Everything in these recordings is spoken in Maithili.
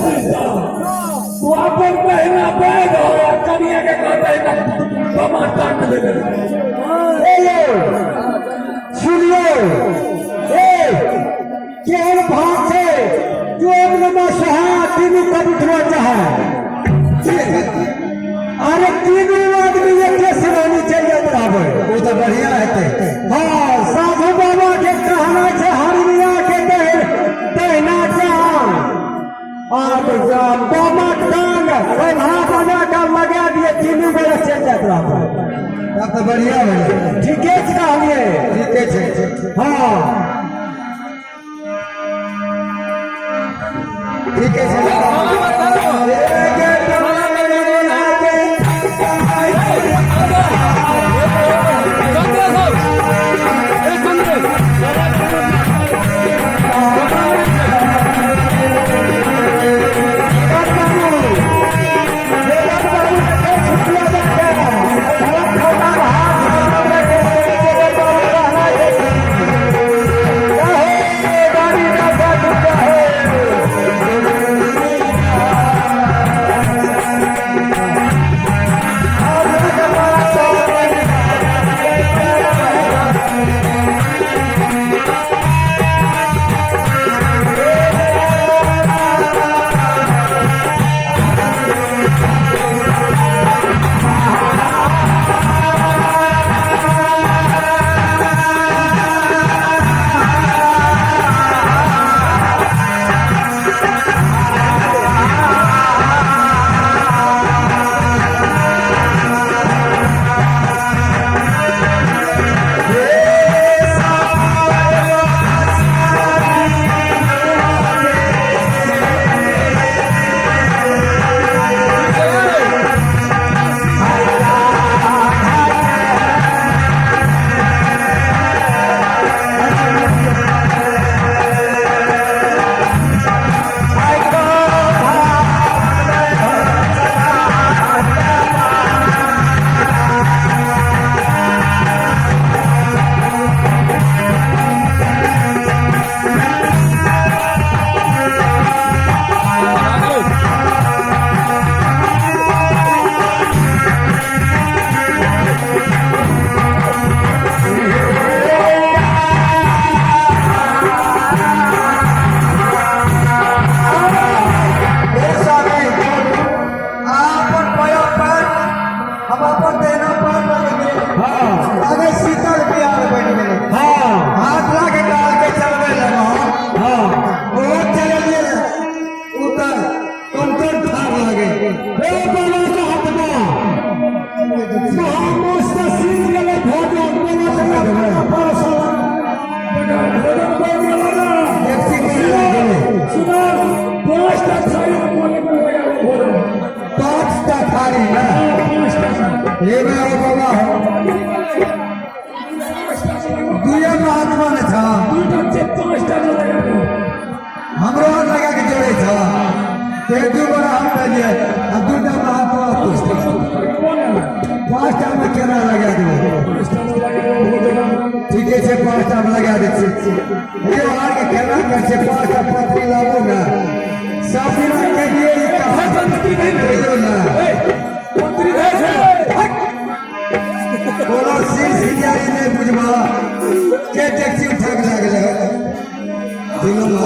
तू अपन बहिना बैग हो आ कनिया के कहते ना बाबा टांग देबे। ए यौ, सुनियौ, ए केहन भाव छै जो ओम नमः सहा तीनू कबूतरो चाहे। अरे तीनू आदमी एके सिरहानी चलि जाइत रहबै। ओ तऽ बढ़िया हेतै। हाँ, साधु बाबा के कहना छै हरमिया के दहिना जान आब बाबा टांग कोल्हा बना के लगा दिए, तीनू गोरे चलि जाइत रहबै। तब तऽ बढ़िया भेलै। ठीके छै कहलियै। ठीके छै। हाँ। ठीके छै। हे स्वामी, अहाँ अपन पयर पर हम अपन देना पर लगेलियै। हाँ। अगर शीतल बिहार बनि गेलै। हाँ। हाथ ला के डाल के चलबै लगौ। हाँ। ओ चललियै, ओ तऽ कम ठार लागे। ए बाबा के हाथमा महामोस से सीख गेलै भोजन बोला तऽ परसल। भोजन बनि गेलो ना? टैक्सी कर गेलै। सुनो, 5टा थारी में पानी में लगा भोजन। 5टा थारी ना? 5टा। हे बे ओ बाबा हो, दुए महात्मा ने छ। दूटा छै, 5टा लगा। हमरो हाथ लगा के जोड़े छ ते दू बड़ा हम भेलियै आ दूटा महात्मा तू। 5टा में केना लगा देबै? ठीके छै, 5टा में लगा दै छियै। हे अहाँके केना कर छै? 5टा पत्री लाबू ने, सब दिना के लिए ई काम कहियौ ने। कोनो शीर्ष सियारी नहि बुझबा के टैक्सी उठा के लए गेलै। दिनो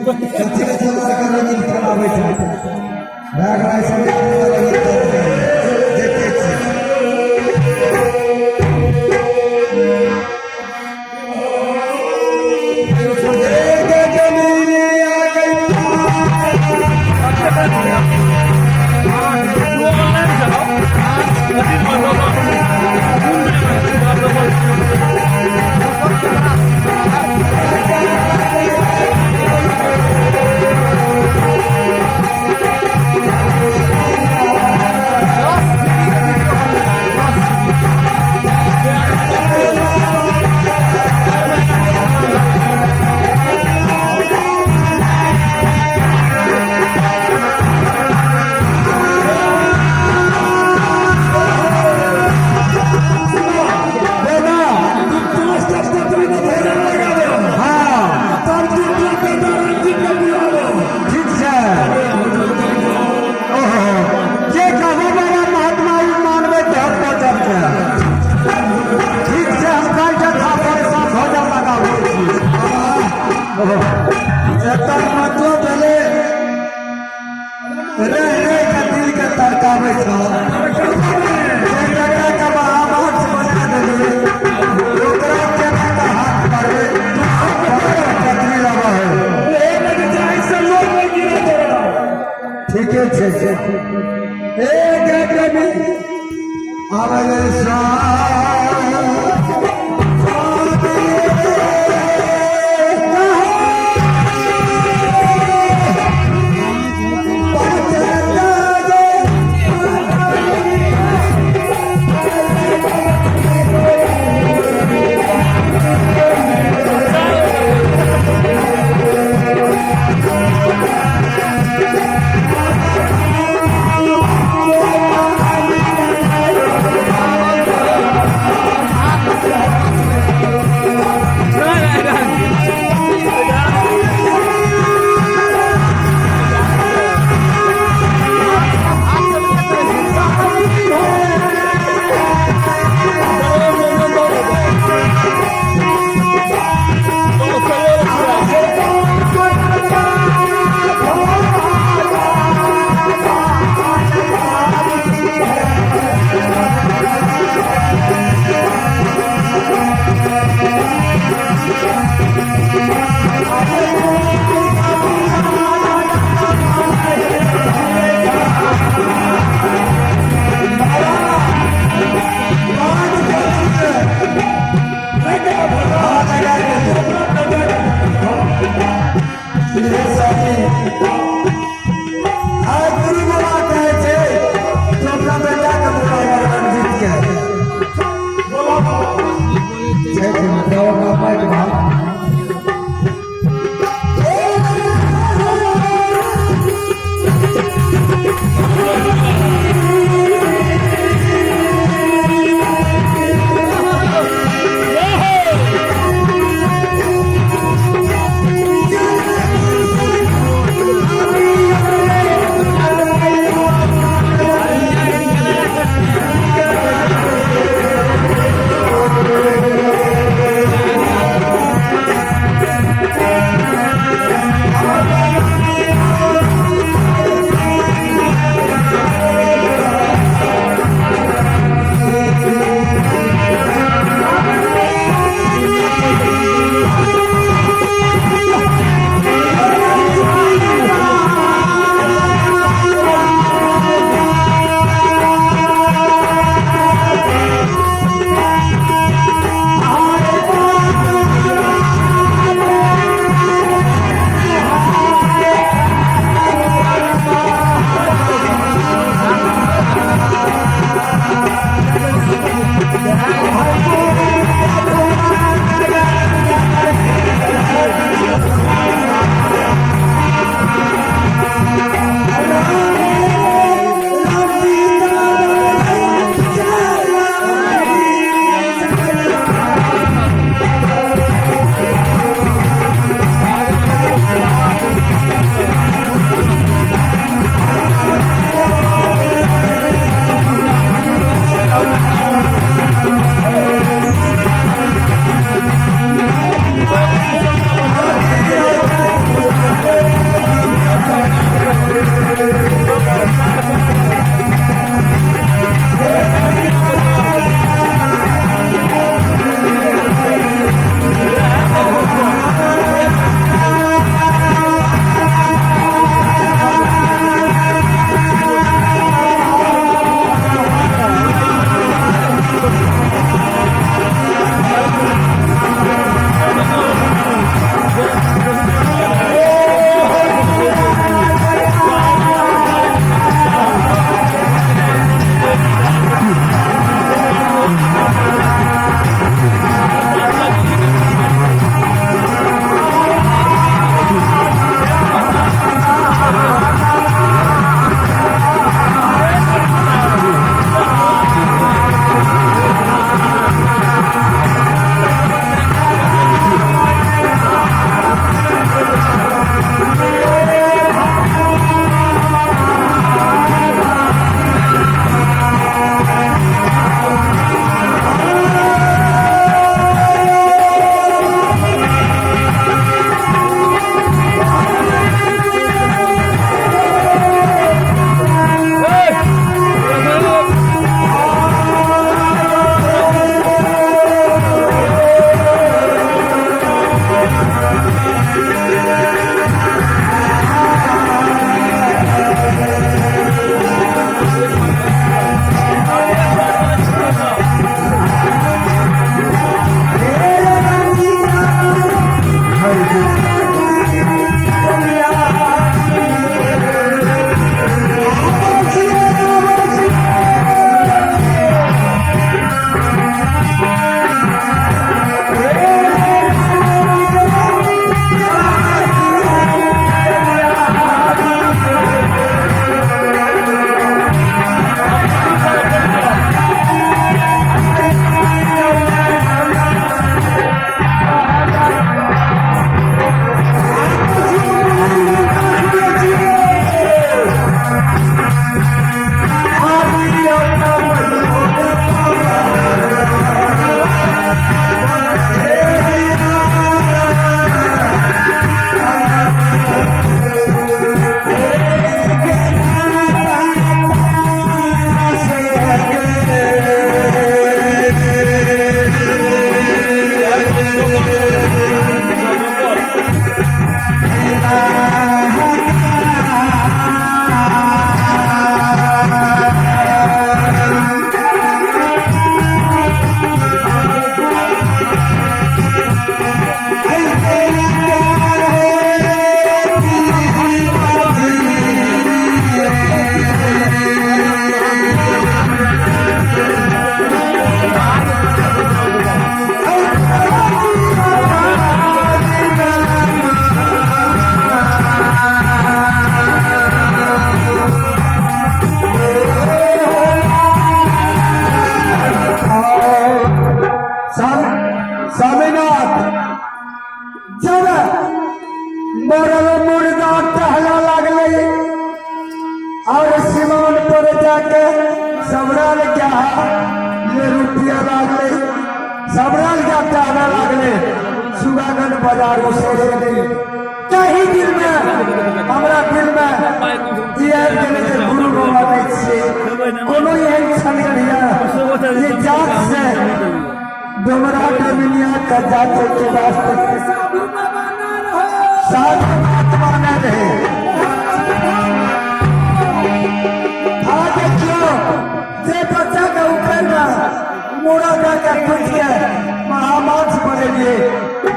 कथी के चला के रंगीन चलाबै छै, भए गेलै सब। देखै छियै। एक जमीन आ गई। रह रह के दिल के तड़काबै छौ। जे जकरा के महामार्च बना देलियै, ओकरा केना के हाथ मारबै? पत्री लबा है। लोग गिरा तोरा। ठीके छै। ए प्रेमी आबै सबरल के टहले लागले सुगागंज बाजार उसे दिन कहीं दिल में हमरा दिल में ई आबि गेलै जे गुरु बाबा नहि छियै। कोनो एहन क्षण घड़िया ये जात से डोमरा डोमिनिया का जात के वास्ते साधु महात्मा न रहे। आ देखियो जे बच्चा के ऊपर में मुड़ा दे के कुछ के महामांस बनेलिए,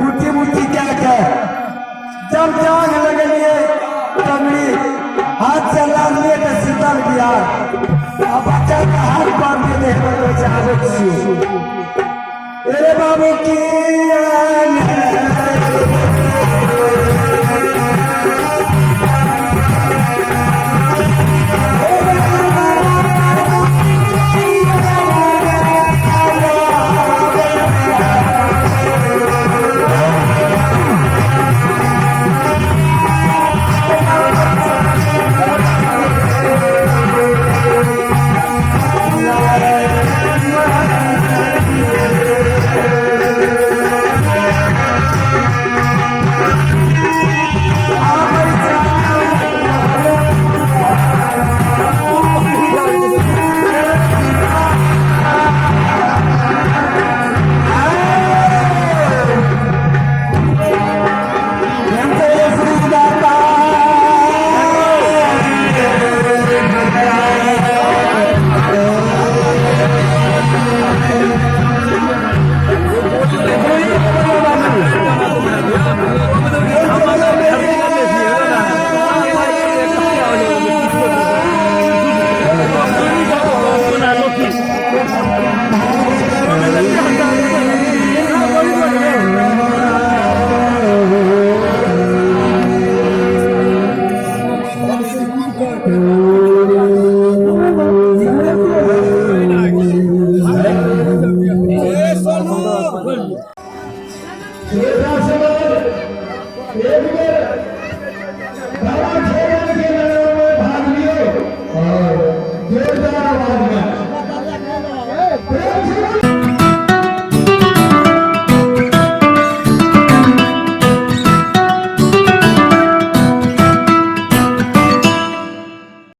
गुट्टी मुट्टी कह के जब जाग लगलिए टंगड़ी हाथ से लादलिए तो शीतल बिहार आ बच्चा के हाथ बांध के देखबै चाहबै छियै। अरे बाबू की एक बेर